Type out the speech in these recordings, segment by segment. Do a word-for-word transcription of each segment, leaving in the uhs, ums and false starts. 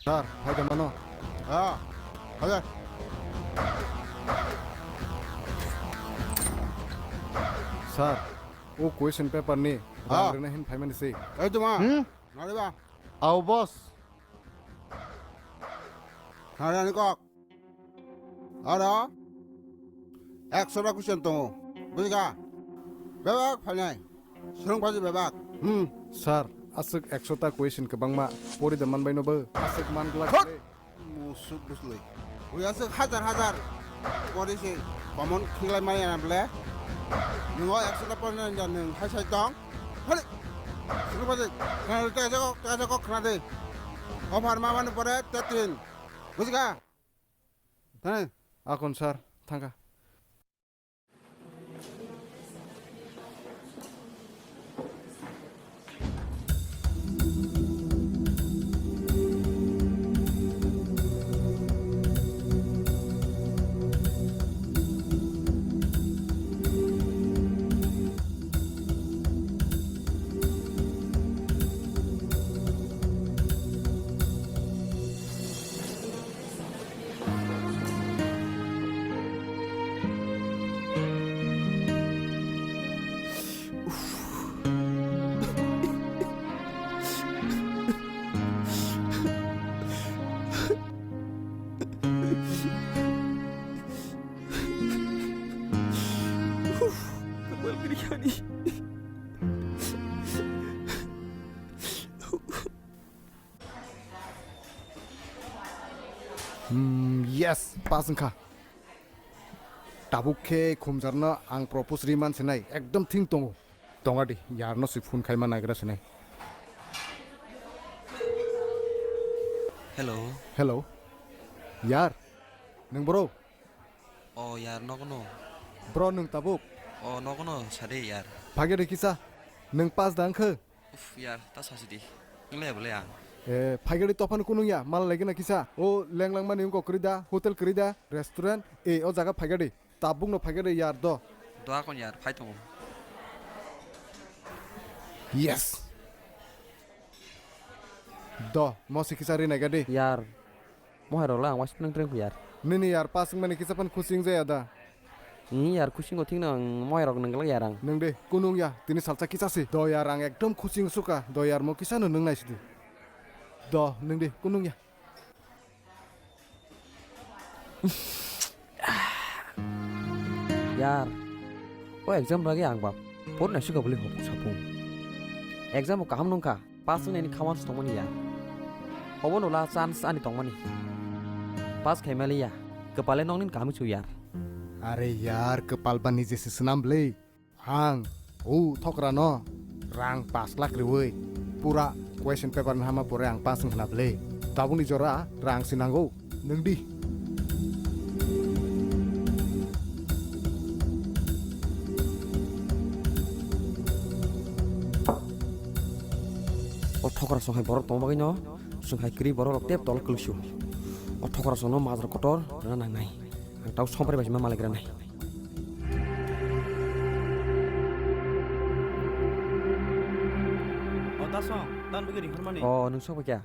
Sir, phai de mano. Ah, phai de. Sir, o question paper ni Ah. rang rwna hin phaimani se. Ei tuma. Hmm? Nari ba. Ao boss. Nari ani kok. Aro ekso ta question tongo. Bujikha? Bebak phainai. Swrwng phaidi bebak. Hmm. Sir, aswk ekso ta question kwbangma pori da manbai no bo. Aswk man glak Thot! le. Musuk buslui. Ui aswk hajar hajar pori se common khinglai mani ana ble. Nungo ekso ta pori na nwng hai sai tong. Hali. Swrwng phaidi. Khna de, ta jago, ta jago khna de. Offer ma mani pore te tin. Bujikha? Thani. Akon sir, thangkha. Kapal biryani. Hmm, yes, pass wngkha. Tabuk khe khumjarno ang propose ri man sinai, ekdom thing tongo. Tonga di, yarno si phone khaima nagra sinai. Hello. Hello. Yar, nwng bro? O yar, nogono. Bro, nwng tabuk? O nogono, sade yar. Phage de kisa, nwng pass da wngkhe? Uf, yar, ta sasi di. Ngle bole ang. E, phaigadi tophano kunung ya, mal lagi na kisa. O leng lang mani wngkok kwrwi da, hotel kwrwi da, restaurant, e, o jaga phaigadi. Tabuk no phaigadi yar do. Do akon yar, phai tongo. Yes. Do, mo si kisa ri nai gadi. Yar. Mohai rok la ang waisa nang treng yar. Nini yar pass wngmani kisa pan khusi wngjaya da? Ni yar khusi wngkha thik no ang mohai rok nang glak yar ang. Nang de, kunung ya, tini salsa kisa si. Do yar ang ekdom khusi wngsuka, do yar mo kisa no nung nai sidi. Do, nang de, kunung ya. Yar, o exam ragi ang bap, por na suka boli hop sapung. Exam o kaham nungkha. Pass wngnaini kha uansuk tongmani ya. Obono la chance ani tongmani. Pass khaimaliya. Kwpale noknin kaham chu yar. Are yar, kwpal ba nije se swnam bwle. Ang o thokra no rang pash lakh riwi pura question paper no hama pore ang pass wngkhna bwle. Tabukni jora rang se nango. Nwng di. O thokra song hai borok tong bagwi no, song hai kwrwi borok rok tep tol kwlwk sio. O thokra song no majra kotor rwna nangnai. Ang tau sompari bai sima malik rwnai. O da song, tan bagwi ringhormani. O nwng sok bai kya?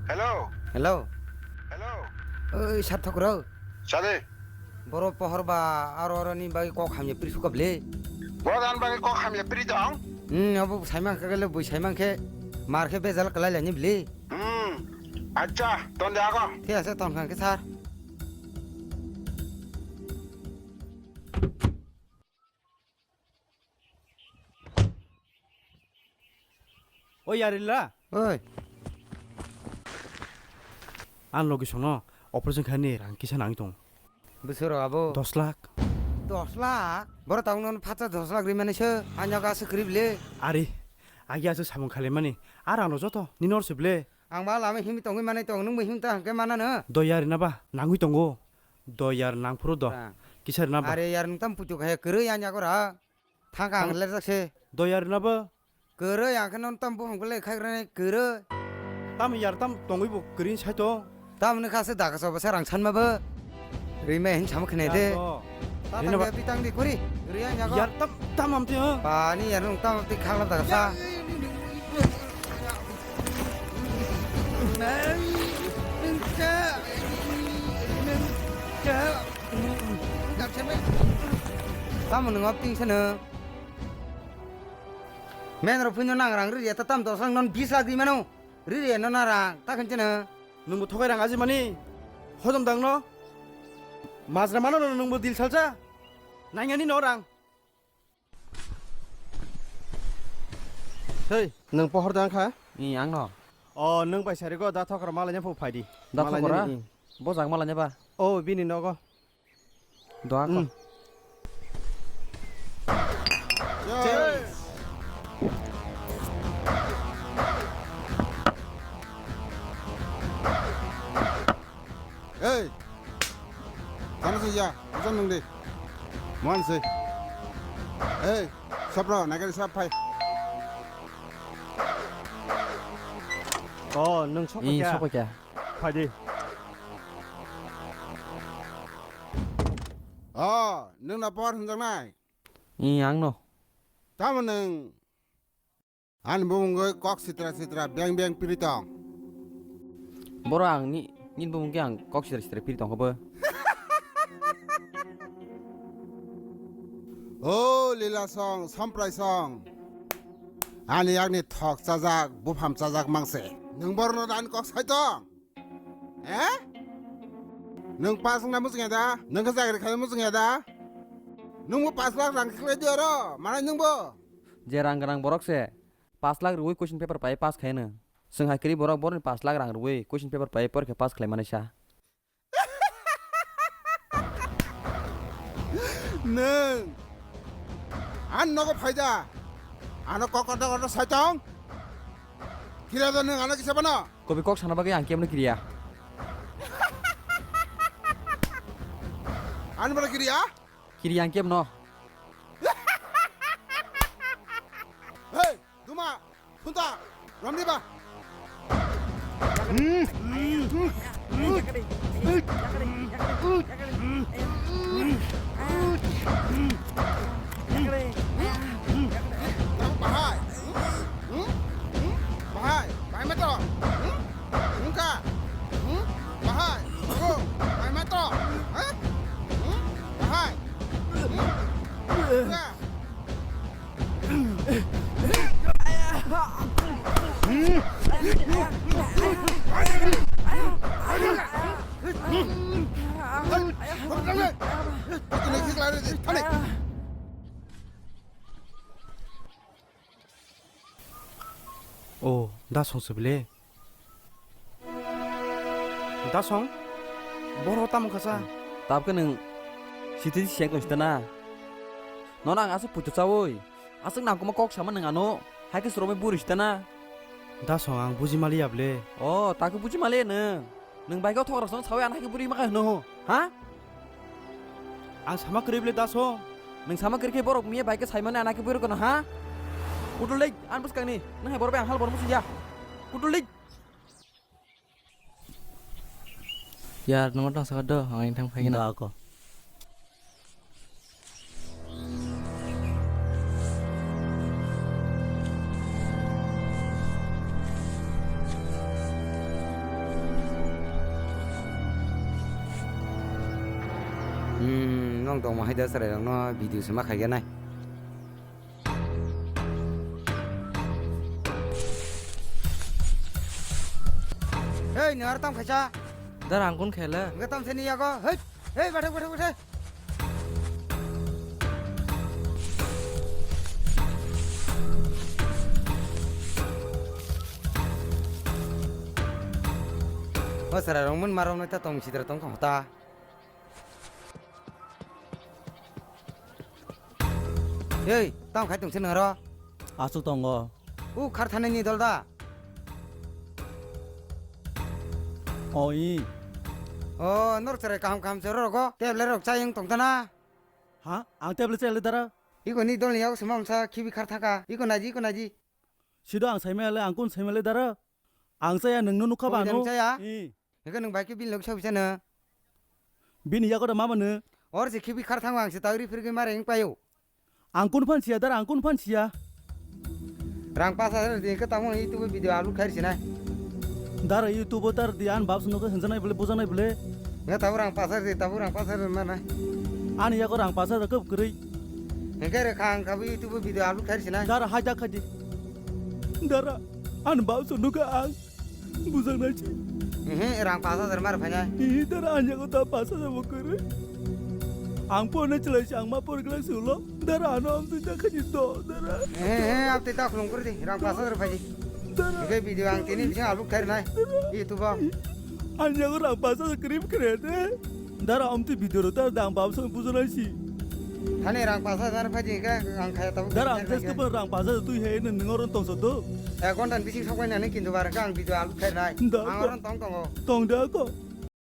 Hello. Hello. Hello. Oi, Sathok rw. Sade. Boro pohor ba aro aro ni bagwi kok hamya pri suka bwle. Boro dan bagwi kok hamya pri dong. Hmm, abo saimang khe le bui saimang khe mar khe bejal kalai lani bwle. Hmm. Acha, ton de ago. Thik ase, ton khan khe sir. Oi, Yarila. Oi. Ang logi sono operation khaini rang kisa nangwi tong. Bwswk rok abo? Dos lakh. Dos lakh? Boro tabuk nono phatsa dos lakh rimani se, ang yago aswk kwrwi bwle. Ari, agi aswk samung khalaimani. Ar ano joto, nini or se bwle. Ang ba lama himwi tongwi manai tong, nwng bo himta hwnkhe manano. Do Yarina ba, nangwi tongo. Do yar nangphuru do. Rang. Kisa rwna ba? Are yar nwng tam puitu khe kwrwi ani agora. Thangka ang Tam- lerjak se. Do yar rwna ba? Kwrwi ang khe nwng tam buphang belai khai rwna kwrwi. Tam yar tam tongwi bo kwrwi sai to. Tam ni kha se daga sobo se rang sanma ba. Rima hin sama khne de. Yar to. Tam Rina ba- tang di kuri. Kwrwi ani ago. Yar tam, tam am te, ha? Pani yar nwng tam te khagla daga sa. Tamo nwng opting sano. Men rok phino nang rang riri eta tam dos lang non bis lakh di mano. Riri no na rang ta khin sano. Nwngbo thokai rang aji mani. Hojom dang no. Majra mano no nwngbo dil salsa. Nangani no rang. Hei, nwng pohor da wngkha? Ni ang no. O, nwng bai sari go, da thokra malai nang phu phai di. Da Malai thokra? nang, i. Bo jang malai nang ba? O, bini nogo. Do ako. Hmm. Yes. Hey! Sana sih ya, usan nung di. Muan sih. Hey, sapra, naikari sap phai. Oh, nung sokya? Ih, sokya. Phai di. Oh, nung na por hunjang nai? Ih, ang no. Tamo nung? Ani bumung oi kok sitra sitra beng beng piri tong. Boro ang ni, ni bumung ke ang kok sitra sitra piri tong kobo. O lila song, samprai song. Ani yakni thok chajak, bupham chajak mangse. Nung borno dan kok sai tong. Eh? Nung pas wngna muchung ya da? Nung khe chakri khaina muchung ya da? Nungbo pas lakh rang khlai di oro, manai nungbo? Je rang gwnang borok se pas lakh rwui question paper pai pass khaino. Chwng hai kwrwi borok boroni pas lakh rang rwui question paper pai porikha pass khlai manai sa. Nwng ani nogo phaida. Ano kok kotor kotor sai tong. Kira do nwng ano kisa bano. Kobi kok sana bagwi ang kemno kiriya. Ani bala kiriya? Kiriya ang kemno. Hey, Duma, Phunta, romdi ba. Bahai. Bahai, bahai mato. Wngkha. Bahai. Bahai mato. Bahai. Wngkha. O, da song se bele. Dasong, boro tamo kha sa? Tabukhe nwng sitini siyang tong sita na? Nono ang aswk puitu chaui, aswk nangkukma kok sama nwng ano, hai khe swrwngmani bwrwi sita na? Dasong, ang buji maliya ble. O, takhe buji maliya nwng? Nwng bai khe o thokrasong saui ano hai khe bwrwi ma kha hwno, ha? Ang sama kwrwi ble Dasong. Nwng sama kwrwi khe borok miya bai khe saimani ano hai khe bwrwi rwkano, ha? Kutul dik, ang bwskangni, nwng hai borok bai ang hal borok muchung ya. Kutul dik. Yar, nungma tong sakha do, ang thang phai gana. Da ako. Hmm, nong tongma hai da chwrai rok no video se ma khai gana. Hei, nwng aro tam khaisa? Dar ang kun khela. Nwng tam seni yago. Hei, hei, bathak, bathak, bathak. O chwrai rok mun marom nai ta tong sidra tong kha ta. Ei, tamo khai tongse nang ro? Aswk tongo. U khar thanai ni dol da? O i. O, nor chwrai kaham kaham se ro rogo. Table rok chayung tong ta na? Ha? Ang table chayale dara? Iko ni dol ni yago sima ongsa khibi khar thaka. Iko naji, iko naji. Sido ang saimale, ang kun saimale dara? Ang chaya, nungno nukha ba. Obo ano? Chaya? Ih. Hingke nwng bai khe bini logi sabi chana? Bini yago da ma mano? Or se khibi khar thango ang se tagri phirgwi ma reng paio. Ang kun phan siya dara, ang kun phan siya. Rang pas hajar di ke tamo YouTube video upload khair sinai. Dara YouTube dar di an bab suno ke henjanai bole, bujanai bole. Nge tabo rang pas hajar di, tabo rang pas hajar mana? Ani yago rang pas hajar kep kwrwi. Hingke re khang kabo YouTube video upload khair sinai. Dara haja khaji. Dara an bab suno ke ang. Bujang nai si. Ehe, rang pas hajar mar phainai. Ih, dara anya ko ta pas hajar bo kwrwi. Ang porna chwlai si, ang ma por glak si ulo. Dara ano amtwi ta khaji do, dara. Ehe, ehe, amtwi ta khulum kwrwi di, rang pas hajar phaidi. Dara. Hingke video ang tini bising upload khair nai. YouTube o. Anya ko rang pas hajar kwrwi kwrwi de. Dara amtwi video ro ta dang bab song bujang nai si. Thani rang pas hajar phaidi hingke ang khaya tabuk. Dara ang just ko rang pas hajar twi he nang nang oron tongsa do. Ek ghonta ni bising sok painani kintu bar ang video upload khair nai. Da, ang da. Oron tong tongo. Tong da ko.